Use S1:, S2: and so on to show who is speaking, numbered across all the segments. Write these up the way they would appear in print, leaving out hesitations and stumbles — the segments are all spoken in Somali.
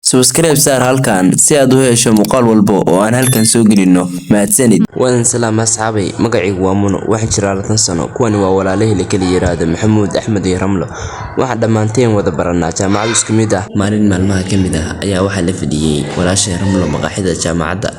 S1: Subscribe saar halkan si aad u hesho muuqaal walba oo aan halkan soo gelino. Mahadsanid.
S2: Waadan salaam asxaabay, magacaygu waa Muno, waxaan jiraa 20 sano. Kuwani waa walaalahii la kala yiraahdo Maxamuud, Axmed iyo Ramlo. Waxaan dhammaanteen wada baranaa jaamacad isku mid ah. Maalin maalmaha ka mid ah ayaa waxaa la fadhiyey walaashay Ramlo maqaaxida jaamacadda.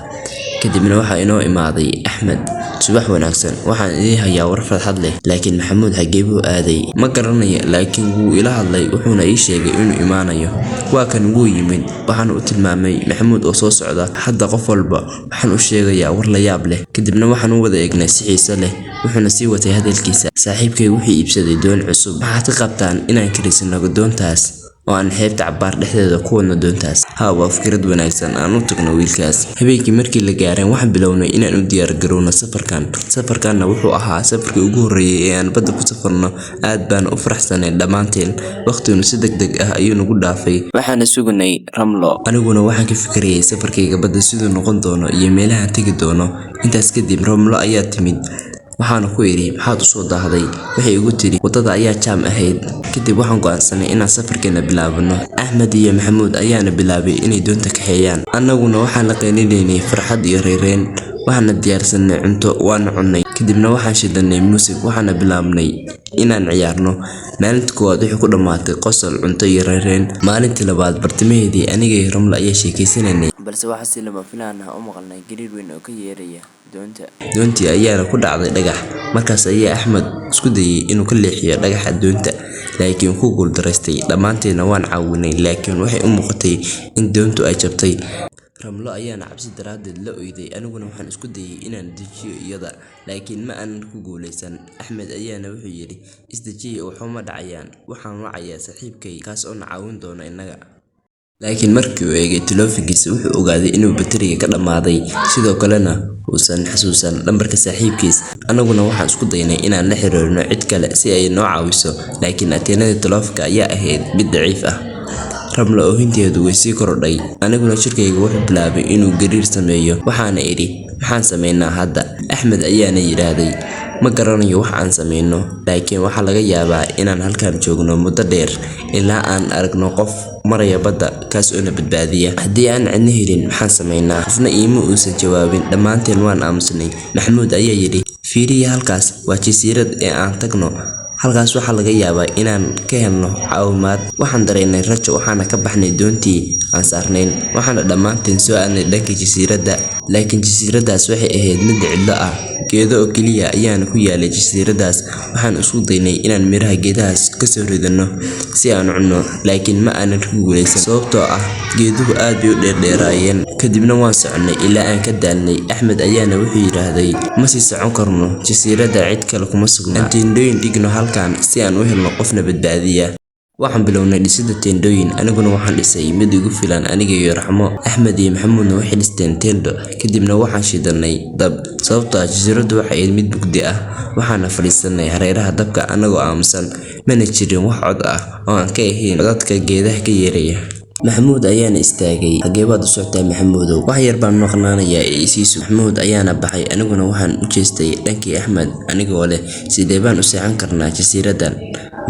S2: Kadibna waxaa inoo imaaday Axmed. "Subax wanaagsan, waxaan idiin hayaa war farxad leh." "Laakiin Maxamuud xagee buu aaday?" "Ma garanayo, laakiin wuu ila hadlay, wuxuuna ii sheegay inuu imaanayo. Waa kan, wuu yimid." Waxaan u tilmaamay Maxamuud oo soo socda. "Hadda qof walba waxaan u sheegayaa war la yaab leh." Kadibna waxaan u wada eegnay si xiiso leh. Wuxuuna sii watay hadalkiisa. "Saaxiibkay wuxuu iibsaday doon cusub. Maxaad ka qabtaan inaan kiraysano doontaas oo aan xeebta cabbaar dhexdeeda ku wadno doontaas?" "Haa, waa fikrad wanaagsan, aan u tagno wiilkaas." Habeenkii markii la gaaray, waxaan bilownay inaan u diyaar garowno safarkan. Safarkanna wuxuu ahaa safarkii ugu horreeyay ee aan badda ku safarno. Aad baan u faraxsanayn dhammaanteen. Waqtiguna si degdeg ah ayuu nagu dhaafay.
S1: Waxaana sugnay Ramlo.
S2: Aniguna waxaan ka fikirayay safarkayga badda siduu noqon doono iyo meelahaan tegi doono. Intaas kadib Ramlo ayaa timid. Waxaana ku idhi, "Maxaad u soo daahday?" Waxay igu tiri, "Waddada ayaa jaam ahayd." Kadib waxaan go'aansanay inaan safarkeena bilaabano. Axmed iyo Maxamuud ayaana bilaabay inay doonta kaxeeyaan. Annaguna waxaan la qaylinaynay farxad iyo reereyn. Waxaana diyaarsanay cunto, waana cunnay. Kadibna waxaan shidanay muusig, waxaana bilaabnay inaan ciyaarno. Maalintii koowaad waxay ku dhammaatay qosol, cunto iyo reereyn. Maalintii labaad bartamaheedii, aniga iyo Ramlo ayaa sheekeysanaynay.
S1: Balse waxaa si lama filaan ah u maqalnay gariir weyn oo ka yeeraya doonta.
S2: Doontii ayaana ku dhacday dhagax. Markaas ayaa Axmed isku dayay inuu ka leexiyo dhagaxa doonta, laakiin ku guuldaraystay. Dhammaanteedna waan caawinay, laakiin waxay u muuqatay in doontu ay jabtay. Ramlo ayaana cabsi daraaddeed la oyday, aniguna waxaan isku dayay inaan dejiyo iyada, laakiin ma aanan ku guuleysan. Axmed ayaana wuxuu yidhi, "Is dejiya, waxba ma dhacayaan. Waxaan wacayaa saaxiibkay, kaas oo na caawin doona innaga." Laakiin markii uu eegay taleefankiisa, wuxuu ogaaday inuu batteriga ka dhammaaday, sidoo kalena uusan xasuusan lambarka saaxiibkiis. Annaguna waxaan isku daynay inaan la xiriirno cid kale si ay noo caawiso, laakiin anteenada taleefanka ayaa ahayd mid daciif ah. Ramlo oohinteedu way sii korodhay, aniguna jirkayga wuxuu bilaabay inuu gariir sameeyo. Waxaana idhi, "Maxaan samaynaa hadda?" Axmed ayaana yidhaahday, "Ma garanayo wax aan samayno, laakiin waxaa laga yaabaa inaan halkan joogno muddo dheer ilaa aan aragno qof maraya badda kaas oo na badbaadiya. Haddii aan cidna helin, maxaan samaynaa?" Qofna iima uusan jawaabin, dhammaanteen waan aamusnay. Maxamuud ayaa yidhi, "Fiiriya halkaas, waa jasiirad ee aan tagno. Halkaas waxaa laga yaabaa inaan ka helno caawimaad." Waxaan dareennay rajo, waxaana ka baxnay doontii aan saarnayn, waxaana dhammaanteen soo aadnay dhanka jasiiradda. Laakiin jasiiraddaas waxay ahayd mid cidlo ah. Geedo oo keliya ayaana ku yaalay jasiiraddaas. Waxaan isku daynay inaan miraha geedahaas ka soo ridano si aan u cunno, laakiin ma aanan ku guuleysan sababtoo ah geeduhu aad bay u dheerdheeraayeen. Kadibna waan soconay ilaa aan ka daalnay. Axmed ayaana wuxuu yidhaahday, "Ma sii socon karno, jasiiradda cid kale kuma sugna. Aan teendhooyin dhigno halkan si aan u helno qofna badbaadiya." Waxaan bilownay dhisidda teendhooyin. Aniguna waxaan dhisay mid igu filan aniga iyo Raxmo. Axmed iyo Maxamuudna waxay dhisteen teendho. Kadibna waxaan shidanay dab, sababtoo ah jasiiraddu waxay ahayd mid mugdi ah. Waxaana fadhiisanay hareeraha dabka anagoo aamusan, mana jirin wax cod ah oo aan ka ahayn codadka geedaha ka yeeraya. Maxamuud ayaana istaagay. "Xagee baad u socotaa, Maxamuudow?" "Wax yar baan maqnaanayaa ee i sii sug." Maxamuud ayaana baxay, aniguna waxaan u jeestay dhankii Axmed anigoo leh, "Sidee baan u seexan karnaa jasiiraddan?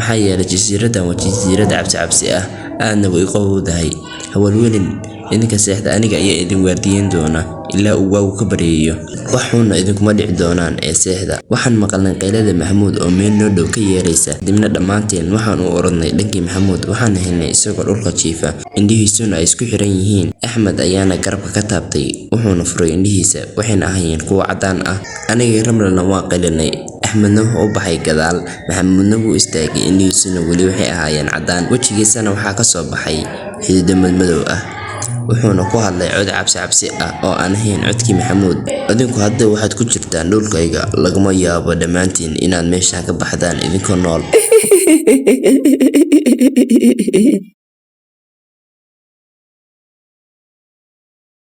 S2: Maxaa yeelay jasiiraddan waa jasiirad cabsi cabsi ah, aadna way u qabowdahay." "Ha welwelin, idinka seexda, aniga ayaa idin waardiyeyn doona ilaa uu waagu ka baryayo. Wax xunna idinkuma dhici doonaan ee seexda." Waxaan maqalnay qaylada Maxamuud oo meel noo dhow ka yeeraysa. Kadibna dhammaanteen waxaan u orodnay dhankii Maxamuud. Waxaan helnay isagoo dhulka jiifa, indhihiisuna ay isku xiran yihiin. Axmed ayaana garabka ka taabtay, wuxuuna furay indhihiisa, waxayna ahaayeen kuwo caddaan ah. Anigii Ramlana waan qaylinay. Axmedna wuxuu u baxay gadaal, Maxamuudna wuu istaagay, indhihiisuna weli waxay ahaayeen caddaan. Wejigiisana waxaa ka soo baxay xidido madmadow ah. Wuxuuna ku hadlay cod cabsi cabsi ah oo aan ahayn codkii Maxamuud. "Adinku hadda waxaad ku jirtaan dhulkayga. Lagama yaabo dhammaantiin inaad meeshan ka baxdaan idinkoo nool."